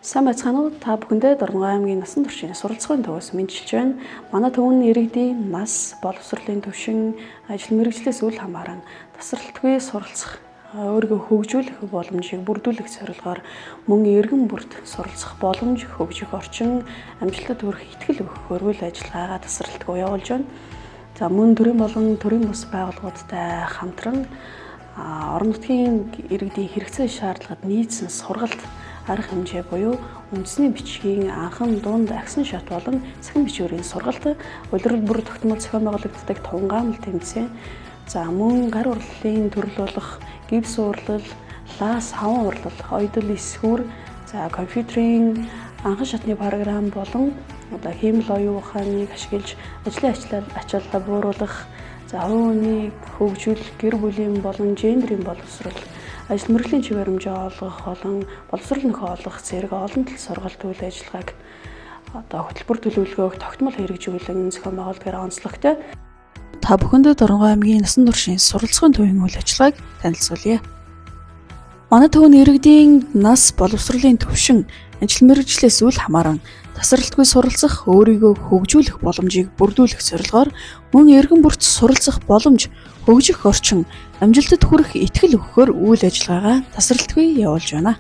Сайн байцгаана уу? Та бүхэндээ Дорногов аймгийн насан туршийн суралцахын төвөөс мэндчилж байна. Манай төв нь иргэдийн нас, боловсролын түвшин, ажил мэргэжлээс үл хамааран тасралтгүй суралцах, өөрийгөө хөгжүүлэх боломжийг бүрдүүлэх зорилгоор мөн иргэн бүрт суралцах боломж, хөгжих орчин, амжилтад хүрэх итгэл өгөх үйл ажиллагаагаа тасралтгүй явуулж байна. За мөн төрийн болон төрийн бус байгууллагуудтай хамтран орон нутгийн иргэдийн хэрэгцээ шаардлагад нийцсэн сургалт арга хэмжээ буюу үндэсний бичгийн анхан дунд агсан шат болон цахим бичвэрийн сургалт, улирал бүр тогтмол зохион байгуулагддаг тунгаамл тэмцээн, за мөн гар урлалын төрөл болох гипс урлал, лаа саван урлал, ойдол эсхүр, за компьютерийн анхан шатны програм болон одоо хиймэл оюун ухааныг ашиглаж ажлын ачааллаа бууруулах, за хувь хүнийг хөгжүүлэх, гэр бүлийн болон гендерийн боловсрол, ажил мэргэжлийн чигээр хэмжээ олгох болон боловсрол нөхөө олгох зэрэг олон тал сургалт үйл ажиллагааг одоо хөтөлбөр төлөвлөгөөг тогтмол хэрэгжүүлэн зохион байгуулдгаар онцлогтой. Та бүхэндээ Дорногов аймгийн насан туршийн суралцахын төвийн үйл ажиллагааг танилцуулъя. Манай төв нь иргэдийн нас, боловсролын түвшин, ажил мэргэжлээс үл хамааран тасралтгүй суралцах, өөрийгөө хөгжүүлэх боломжийг бүрдүүлэх зорилгоор мөн иргэн бүрт суралцах боломж, хөгжих орчин, амжилтад хүрэх итгэл өгөхөөр үйл ажиллагаагаа тасралтгүй явуулж байна.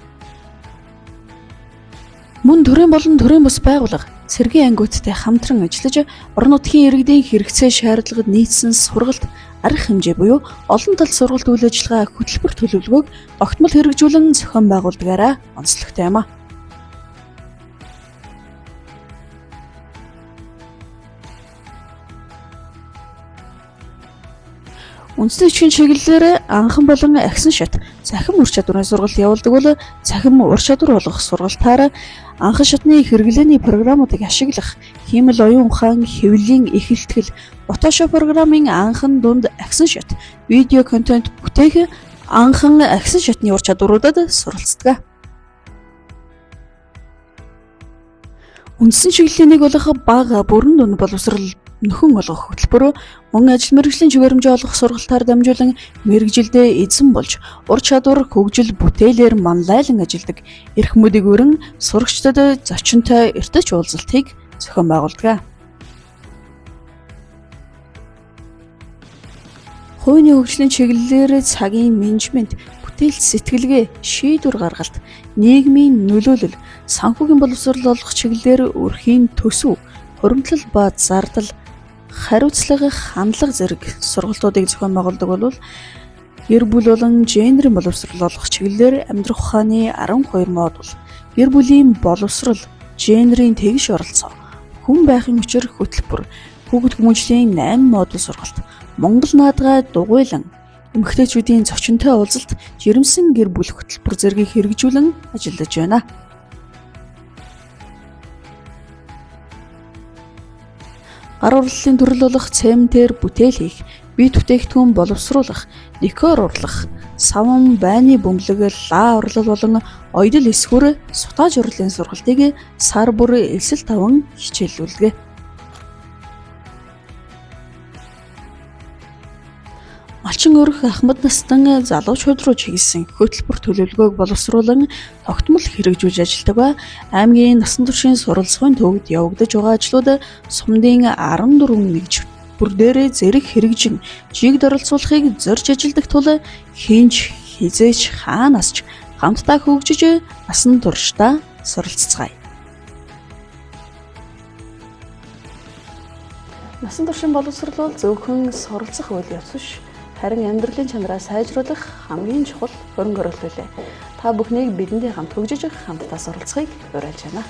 Мөн төрийн болон төрийн бус байгууллага, цэргийн ангиудтай хамтран ажиллаж, орон нутгийн иргэдийн хэрэгцээ шаардлагад нийцсэн сургалт, арга хэмжээ буюу олон тал сургалт үйл ажиллагаа хөтөлбөр төлөвлөгөөг тогтмол хэрэгжүүлэн зохион байгуулдгаараа онцлогтой юм а. Үндэсний бичгийн чиглэлээр анхан болон агсан шат цахим ур чадварын сургалт явуулдаг бол цахим ур чадвар болгох сургалтаар анхан шатны хэрэглээний програмуудыг ашиглах, хиймэл оюун ухаан, хэвлэлийн эхэлтгэл, Photoshop програмын анхан дунд агсан шат, видео контент бүтээх, анхан агсан шатны ур чадваруудад суралцдаг. Үндсэн чиглэлийн нэг болох бага бүрэн дунд боловсрол нөхөн олгох хөтөлбөр мөн ажил мэргэжлийн чигээр хэмжээ олгох сургалтаар дамжуулан мэргэжилдээ эзэн болж ур чадвар хөгжил бүтээлээр манлайлан ажилладаг эрх мэдийг өрн сурагчдад зочинтой эртэж уулзалтыг зохион байгуулдаг. Хувийн хөгжлийн чиглэлээр цагийн менежмент, бүтээл сэтгэлгээ, шийдвэр гаргалт, нийгмийн нөлөөлөл, санхүүгийн боловсрол олгох чиглэлээр өрхийн төсөв, хуримтлал ба зардал, хариуцлага, хандлага зэрэг сургалтуудыг зохион байгуулдаг бол гэр бүл болон гендерийн боловсрол олгох чиглэлээр амьдрах ухааны 12 модуль, гэр бүлийн боловсрол, гендерийн тэгш оролцоо, хүн байхын учир хөтөлбөр, хүүхэд хүмүүжлийн 8 модуль сургалт, Монгол наадгаа дугуйлан, эмэгтэйчүүдийн зочинтой уулзалт, жирэмсэн гэр бүл хөтөлбөр зэргийг хэрэгжүүлэн ажиллаж байна. Гар урлалын төрөл болох цементээр бүтээл хийх, бие бүтээгдэхүүн боловсруулах, декор урлах, саван байны бөмбөлөг, лаа урлал болон ойдол эсхүр сутааж урлалын сургалтыг сар бүр элсэл таван хичээллүүлдэг. Малчин өрх ахмад настан залуучууд руу чиглэсэн хөтөлбөр төлөвлөгөөг боловсруулан тогтмол хэрэгжүүлж ажилладаг ба аймгийн насан туршийн суралцахын төвд явагдаж байгаа ажлууд сумдын 14 нэгж бүр дээрээ зэрэг хэрэгжин жигд оролцуулахыг зорж ажилладаг тул хинч хизээч хаанаас ч хамтдаа хөгжиж насан туршдаа суралцгаая. Насан туршийн боловсрол бол зөвхөн суралцах үйл явц биш, харин амьдралын чанараа сайжруулах хамгийн чухал хөрөнгө оруулалт билээ. Та бүхнийг бидэнтэй хамт хөгжиж, хамтдаа суралцахыг уриалж байна.